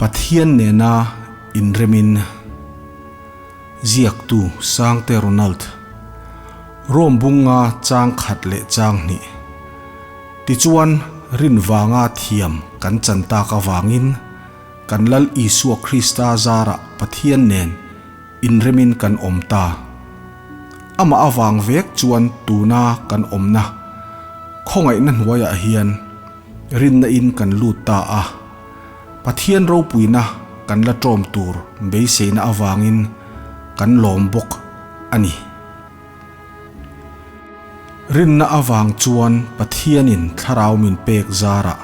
Pathian nena inremin ziaktu Sangte Ronald, Rome bunga chang khat leh chang hnih. Tichuan, rin vanga thiam kan chan tak avangin kan Lal Isua Krista zarah Pathian nen inremin kan awm ta. Amah avang vek chuan tuna kan awmna khawngaihna hnuaiah hian rinna in kan lut ta a. Pathian ropuina kan la ṭawm tur beiseina avangin kan lawm bawk a ni. Rinna avang chuan Pathianin thlarau min pek zarah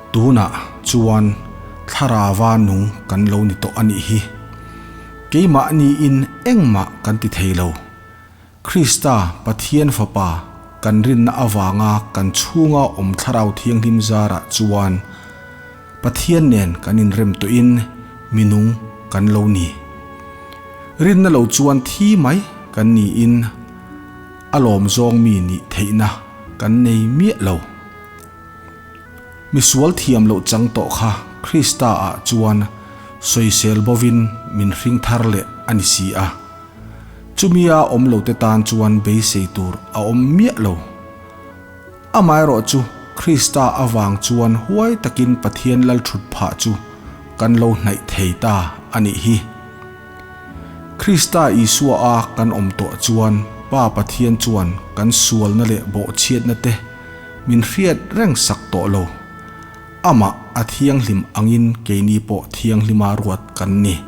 tunah chuan thlarava nung kan lo ni tawh a nih hi. Keimahniin engmah kan ti thei lo. Krista, Pathian Fapa, kan rinna avanga kan chhunga awm thlarau thianghlim zarah chuan Pathian nen kan inrem tawhin minung kan lo ni. Rinna lo chuan thi mai kan niin a lawm zawng mi nih theihna kan nei miah lo. Misual thiam loh chang tawh kha Krista ah chuan sawisel bovin min hring thar leh a ni si a. Chumia awm lo te tan chuan beisei tur a awm miah lo. Amaherawhchu, Krista avang chuan huai takin Pathian lal thut phah chu kan lo hnaih thei ta a nih hi. Krista Isua a kan awm tawh chuan Pa Pathian chuan kan sualna leh bawhchhiatna te min hriat reng sak tawh lo. Amah a thianghlim angin keini pawh thianghlima ruat kan ni.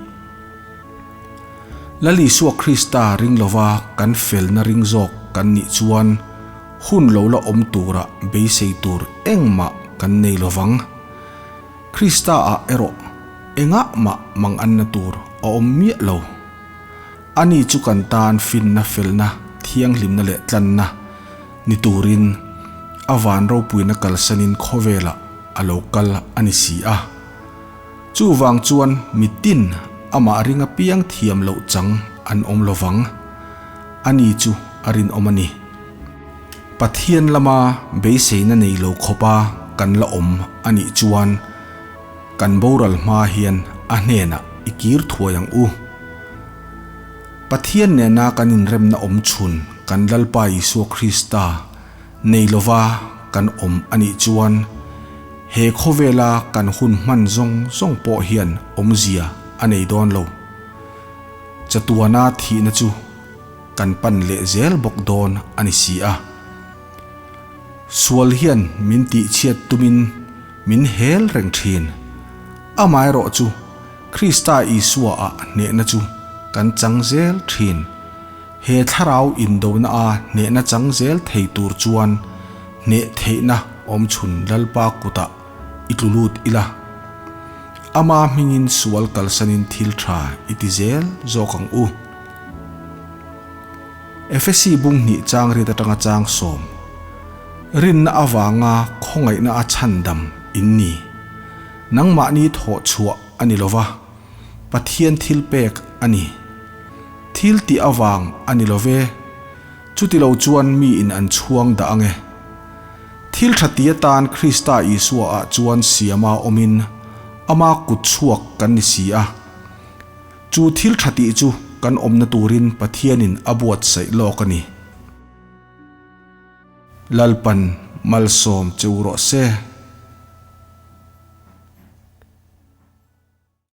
Lal Isua Krista ring lova kan felna ring zawk kan nih chuan hun lo la awm tura beisei tur engmah kan nei lovang. Krista ah erawh engah mah manganna tur a awm miah lo. Ani chu kan tan finna felna thianghlimna leh tlanna ni turin a van ropuina kalsanin khawvelah a lo kal a ni si a. Chuvang chuan mitin amah ring apiang thiam loh chang an awm lo vang. Ani chu a rinawm a ni. Pathian lama beiseina nei lo khawpa kan la awm a nih chuan kan boral hma hian a hnenah i kir thuai ang u. Pathian nena kan inremna awm chhun kan Lalpa Isua Krista Nei lova kan awm a nih chuan he khawvela kan hun hman zawng zawng pawh hian awmzia a nei dawn lo. Chatuana thihna chu kan pan leh zel bawk dawn a ni si a. Sual hian min tihchhiat tumin min hel reng thin. Amaherawh chu Krista Isua ah hnehna chu kan chang zel thin. He thlarau indona a hnehna chang zel thei tur chuan hneh theihna awm chhun Lalpa kutah i tlu lut ila. Ama hmingin sual kalsanin thil tha i ti zel zawk ang u. Efesi bung hnih chang riat atanga chang sawm. Rinna avanga khawngaihna a chhandam in ni. Nangmahni thawh chhuah a ni lova. Pathian thil pek a ni. Thil tih avang a ni lo ve. Chuti lo chuan miin an chhuang dah ang e. Thil tha ti atan Krista Isua ah chuan siama awmin ama kut chhuak kan ni si a. Chu thil tha tih chu kan awmna turin Pathianin a buatsaih lawk a ni. Lalpan malsawm che u rawh se.